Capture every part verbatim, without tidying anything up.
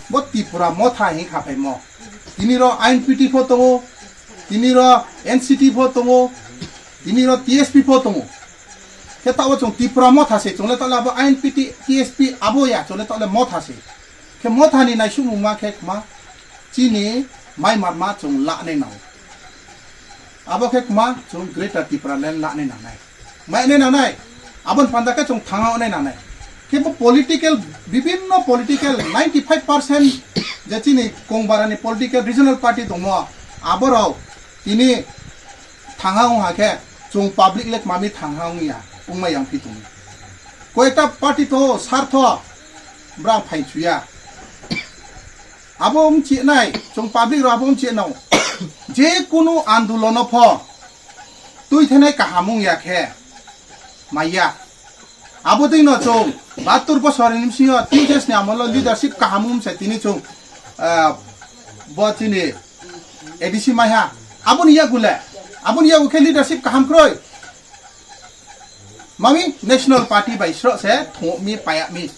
Bo Tripura motha hing kha phaimo. Tini ro I N P T pho tongo, tini ro N C T pho tongo, tini ro T S P pho tongo. Khe tabo chwng Tripura motha se, chwng le tole abo I N P T, T S P abo ya, chwng le tole motha se. Khe motha ni naisukmung ma khe kma chini mai marma chwng la nai nang. Abo khe kma chwng Greater Tipraland la nai nang nai. Mai nai nang nai. Abon panda khe chwng thanga nai nang nai. Khe bo political, bibinno political ninety five percent je chini Kongbara ni political regional party tongmo, aborok tini thanga wng ha khe chwng public le kma mi thanga wng ya, wng ma yang phi tong. Koita party to sartho brang phai chuya. Abo wng chi nai, chwng public rok abo wng chi nai. Je kunu andolono pho twi thenai kaham wng ya khe maya. Abo dei no chwng bahatur bosor ni bisingo T J S ni amolo leadership kaham wng se tini chwng, ah, bo chini A D C maiha. Aboni yagu le, aboni yagu khe leadership kaham kroi. Mami National Party bai sro se thok mi paya mi.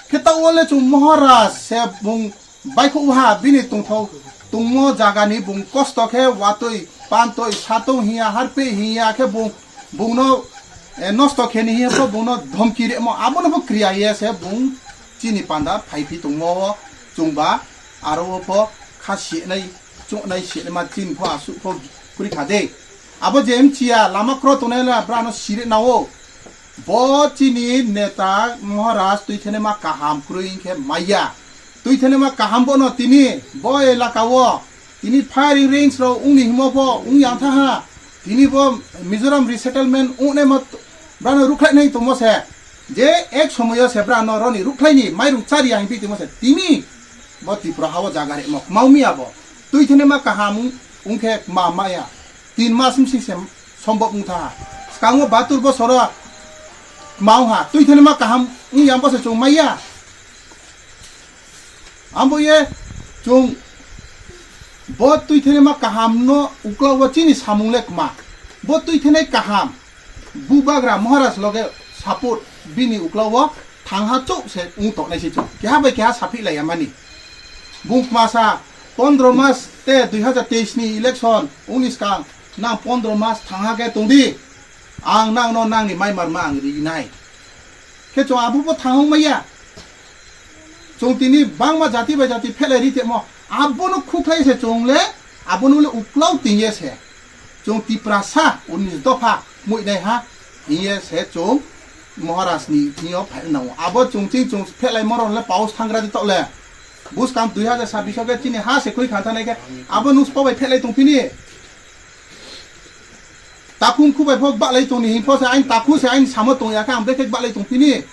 Khe ta wale chwng Maharaj se bung baikhu ha bini tongthok tongmo jaga ni bung kosto khe watwi pantwi satong hiya harpe hiya khe bung bungno, eh, nosto khe ni hiya pho bungno dhomki remo abono pho kriya ye se bung chini panda phai phi tongmo o chwngba aro o pho kha sinai chuknai sinai ma chini pho asuk pho kuri kha de. Abo je mchiya lama kro tongnai la brano siri nao. Bo chini neta Maharaj twi thene ma kaham kroi hinkhe maya. Twi thene ma kaham bono tini bo elaka o tini firing range rok wngni himo bo wng yang tha ha. Tini bo Mizoram resettlement wngnai ma brano rukhlai nai tongmo se. Je ek somoyo se brano roni rukhlai ni mairung chari ya hinkhe tongmo se. Tini bo Tripura ha o jaga re mok mau miya bo. Twi thene ma kaham wng khe ma maya. Tin mas wng sing se sombok wng tha. Skango batur bosoro mau ha. Twi thene ma kaham wng yang bo se chwng maya. Ambo ye chwng bo twi thene ma kaham no ukla o chini samung le kma. Bo twi thene kaham. Bubagra Maharaj loge support bini ukla o thangha chuk se wng tongnai se chwng. Keha bai keha saphi lai ya mani. Bung kma sa pondro mas te dui hazar teis ni election wngni skang nang pondro mas thangha khe tongdi. Ang nang no nang ni mai marma ang ri nai. Khe chwng abo bo thang maya. Chwng tini bangma jati bai jati phelai ri temo. Abono khukhlai se chwng le, abono le uklau tingye se. Chwng Tiprasa unis dopha muinai ha, hiye se chwng Maharaj ni thing yo phai nang. Abo chwng ching chwng phelai moron le paus thangra di tok le. Buskang dui hazar sabbish o khe chini ha se khoi khan thanai khe, abo nus pobai phelai tong phini. Takhum khubai phok balai tongni himpo se ain takhu se ain samo tong ya khe ang brekhe balai tong phini.